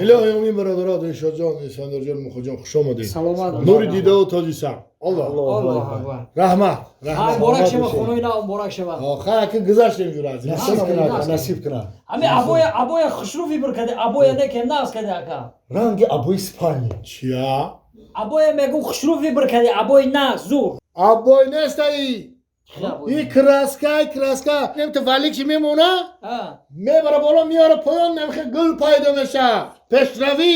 Илоҳи омин бародаро, Дилшодҷон, Искандарҷон, Мухоҷон, хуш омадед. Саломат. Нури дидаву тоҷи сар. Аллоҳ. Аллоҳу акбар. Раҳмат. Ҳа, Раҳмат. муборак шава, хонаи нав муборак шава. Ха, ки гузаштем ҷура. Насиб кунад, насиб кунад. Ҳами абоя, абоя хушрӯ выбор каде, абоя не ки нағз каде, ака. Ранги обои спальня. Чия? Абоя мегум, хушрӯ выбор каде, абои нағз, зур. Обой нестаи. И краска, и краска. Нем ту валикши мемона? Мебара боло, миёра поён, намхе гул пайдо меша. Пешравӣ.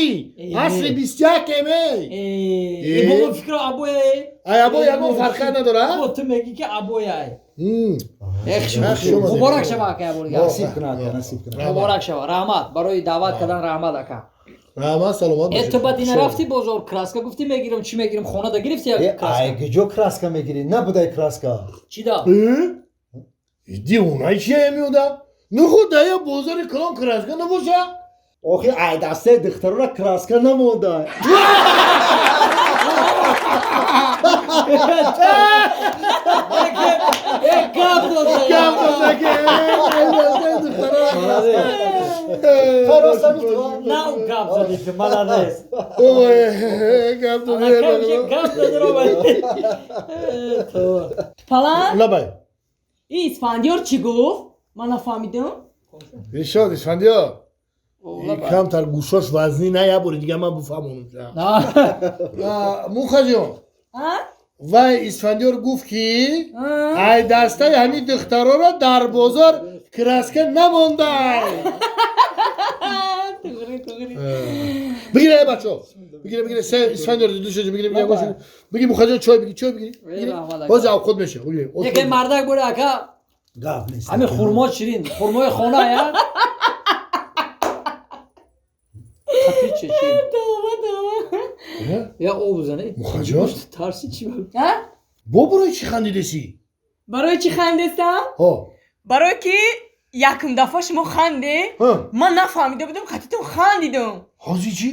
Асри 21 ме. Э, бобо, фикро абоя. Ай, обой ягон фарқият надора? Бо ту мегӣ ки абояй. Хуш омадед. Муборак шава, ака, яборга. Насиб кунад, ака, насиб кунад. Муборак шава, раҳмат барои даъват кардан, раҳмат, ака. Раҳмат, саломат Э, бошед. ту баъд ина рафти бозор, краска гуфтӣ мегирам, чӣ мегирам, хонада гирифти Э, як ай краска? Куҷо краска мегирӣ? Набудай краска. Чӣ да? Э? Дивонаи чия меодам? Нуху дая бозори калон краска набоша? Охи, ай дастаи духтарора краска намонда. Э, гап дода. Гап дода ки, ай дастаи духтарора краска. Хай, рост гуфт. Нав гап задӣ ту, молодец. Ой, гап дода. Гап дода, ромад. Палан, Лабай. и Исфандиёр чӣ гуфт? Ман нафаҳмидам. Ишод, Исфандиёр. Камтар гӯшош вазнӣ на, я бори дига ман буфаҳмонам. Мухаҷон. А? Вай Исфандиёр гуфт, ки ай дастаи ҳамин духтароро дар бозор краска намондай. Туғри, туғри. Бигир, ай бачо, бигир, бигир. Се Исфандиёр, душаҷо бигир, бигир, гӯш бигир. Мухаҷон, чой бигир, чой бигир. Э, раҳмат, ака. Боз авқот меша, бигир. Яке мардак буре, ака. Гап нест. Ҳами хурмо ширин, хурмои хона я. Қапи чӣ чи? Тавба, тавба. Я об зане. Мухаҷон? Тарси чӣ? А? Бо барои чӣ хандидесӣ? Барои чӣ хандестам? Ҳо. Барое ки якум дафъа шумо ханде, Ҳа. ман нафаҳмида будам, қатитон хандидам. Ҳозир чӣ?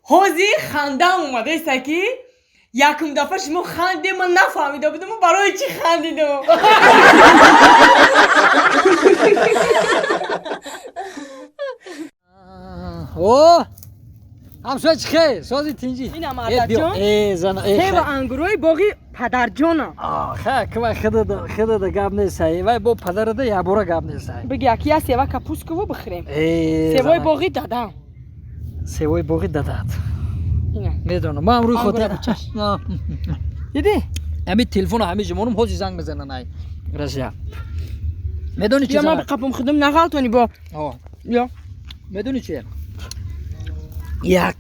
Ҳозир хандаам омадаеста, ки якум дафъа шумо ханде, ман нафаҳмида будам, барои чӣ хандидам. О! Ҳамсоя, чӣ хел? Сози, тинҷӣ? Ина, мардакҷон. Э, зана, э. Себа ангурои боғи падарҷонам. Ха, ква хидада, хидада гап нестай. Вай бо падарада ябора гап нестай. Биги, аки, я сева капускуву бихӯрем. Э, Севои зана. боғи дадам. Севои боғи дадат. Ина. Медонам. Ман рӯи Ангура хотир. бучаш. Дидӣ? Ҳами телефона ҳами ҷимонум, ҳозир занг мезанан ай. Россия. Медони чӣ? Ё ман Зана? биқапам, худам нағалтони бо. О. Ё. Медони чи? Як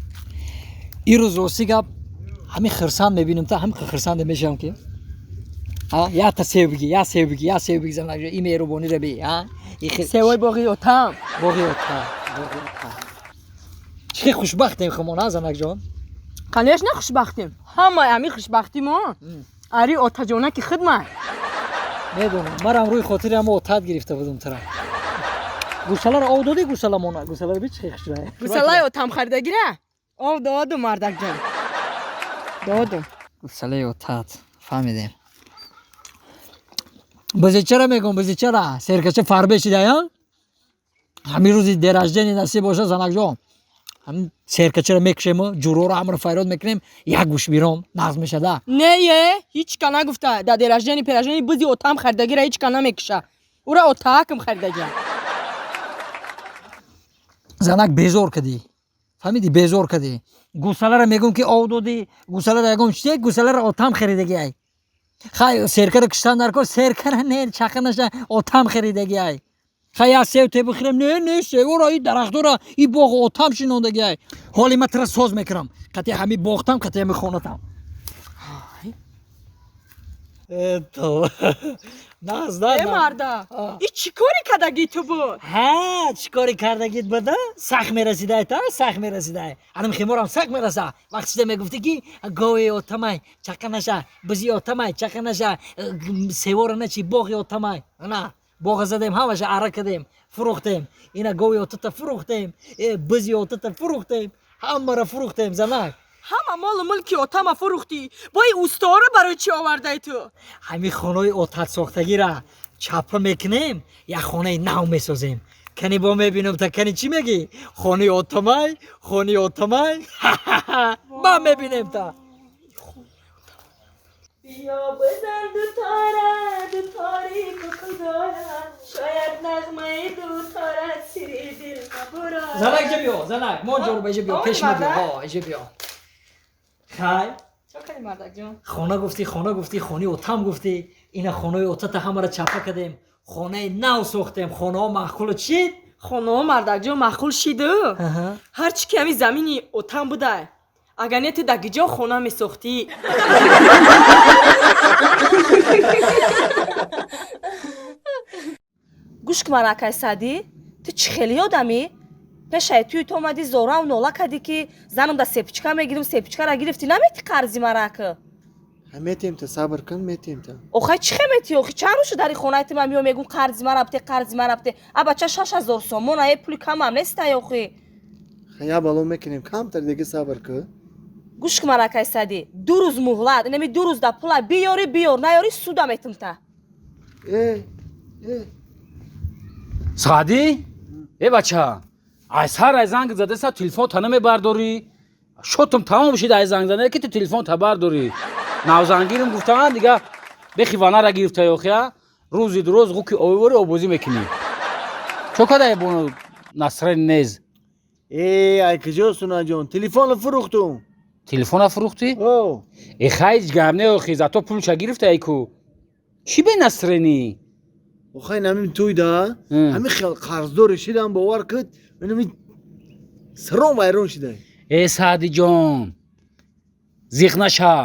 ирӯз, рости гап, ҳамин хирсанд мебинем, та ҳамин хирсанде мешавам, ки а якта сев биги, як сев биги, як сев биги, зана, и меҳрубонира би, а Севои боғи отам. Боғи ота, боғи ота. Чӣ хел хушбахтем хумон, а, занакҷон? Конечно, хушбахтем. Ҳамаи ҳамин хушбахтӣ мо ари отаҷона ки хидмат. Медонам, марам рӯи хотири ҳама отат гирифта будум тара. Гусаларо ов додӣ? Гусаламона, гусаларо би, чӣ хел хушрӯя. Гусалаи отам харидагира ов додум, мардакҷон, додум. Гусалаи отат, фаҳмидем. Бизичара мегӯм, бизичара серкача фарбе шидая. Ҳамин рӯзи день рождения насиб боша, занакҷон, ҳамин серкачаро мекушему, ҷуроро ҳамаро файрод мекунем, як гӯш бирон нағз мешада. Не, е, ҳеч ка нагуфта, дар день рождения пераждения бизи отам харидагира ҳеч ка намекуша. Ура отаакм харидагия. Занак, безор кардӣ, фаҳмидӣ, безор кардӣ. Гусаларо мегӯм, ки ов додӣ гусаларо, ягон чизе, гусаларо отам харидагиай. Хай, серкаро киштан дар кор, серкара не, чақа наша, отам харидагиай. Хай, як сев те бихӯрем. Не, не, севора, и дарахтора, и боғ отам шинондагиай. Ҳоли ман тира соз мекунам, қати ҳами боғтам, қати ҳами хонатам. То наз да. Э, марда, и чӣ кори кардагӣ ту буд? Ҳа, чӣ кори кардагит буда? Сах мерасидай, та сах мерасидай. Анам химорам сах мераса. Вақти шида мегуфтӣ, ки гови отамай, чақа наша, бизи отамай, чақа наша, севора начи, боғи отамай. На боға задем, ҳамаша ара кардем, фурӯхтем. Ина гови отата фурӯхтем, бизи отата фурӯхтем, ҳамаро фурӯхтем, занак. Ҳама молу мулки отама фурӯхтӣ, бо и усторо барои чӣ овардай ту? Ҳамин хонаи отатсохтагира чапа мекунем, як хонаи нав месозем. Кани бо мебинам та, кани чӣ мегӣ? Хонаи отамай, хонаи отамай. Ба мебинем та. Биё бизан дутора, дутори кукудора, шояд нағмаи дутора сири дил мабурора. Занак, иҷа биё, занак, мо ҷоруба, иҷа биё, пеш ма биё, ҳо, иҷа биё. Хай. Чо кардӣ, мардакҷон? Хона гуфтӣ, хона гуфтӣ, хонаи отам гуфтӣ, ина хонаи отата ҳамаро чапа кардем, хонаи нав сохтем, хонаҳо маъқулу чид? Хонаҳо, мардакҷон, маъқул шиду. Ҳарчи ки ҳами замини отам будай, агар не, ту дар гиҷо хона месохтӣ? Гӯш ки, ман акай Саъдӣ, ту чӣ хеле одамӣ? Пешаи туи ту омадӣ, зорав нола кардӣ, ки занам да сепичка мегирим, сепичкара гирифтӣ, наметӣ қарзи марака? Метем та, сабр кун, метем та. Охай, чӣ хе метӣ? Охи, чанд рӯз шуд, дари хонаи ту ман меом, мегум, қарзи мара бите, қарзи мара бите. А бача 6000 сомон ае, пули камам нестай охи. Я бало мекунем, камтар дига сабр кун. Гӯш ки, ман акай Саъдӣ, 2 рӯз муҳлат, инами 2 рӯз да пула биёрӣ, биёр, наёрӣ, суда метим та. Э, э. Саъдӣ, э бача, ай сар ай занг задаса, телефон та намебардорӣ. Шотум тамом шид, ай занг зада, ки ту телефон та бардорӣ. Навзангирим гуфтан, дига бехи ванара гирифта ёхия, рӯзи дуроз ғуки овивори обозӣ мекунӣ. Чо кадай, боно насрани нез? Э, ай куҷо, Сунаҷон, телефонро фурӯхтум. Телефона фурӯхтӣ? О. Э, хай, ҳеҷ гап не, охи, зато пулша гирифта ку. Чӣ бе насрени? Охай, намим туй да ҳамин хел қарздори шидам, бовар куд, инами сиром вайрон шида. Э, Саъдиҷон, зиқ наша,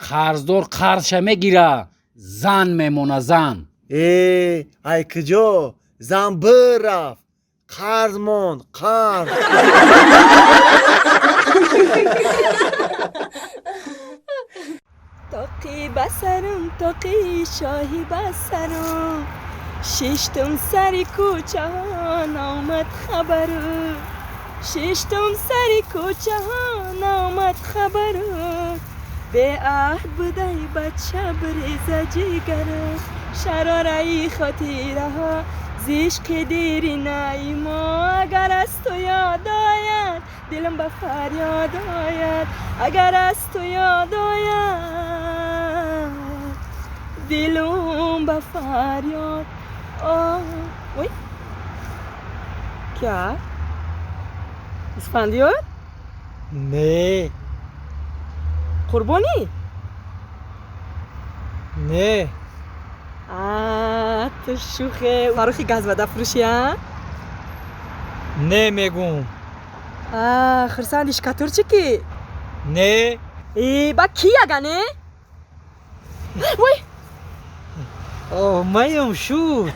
қарздор қарзша мегира, зан мемона, зан. Э, ай куҷо, зан бирафт, қарз монд, қарз. Тоқи ба сарам, тоқи шоҳӣ ба сарам, шиштум сари кӯчаҳо, наомад хабару, шиштум сари кӯчаҳо, наомад хабару. Беаҳд будай бача, биреза ҷигару, шарораи хотираҳо зишқи диринаи мо. Агар аз ту ёд ояд, дилам ба фарёд ояд, агар аз ту ёд ояд, дилум ба фарёд. Ой, кия? Исфандиёр? Не. Қурбонӣ? Не. А, ту шӯхе, Фаррухи газвадафурӯши, а? Не мегум. А, хурсанди шкатурчики? Не. Э, ба ки ага не? Ой! О, маем шуд.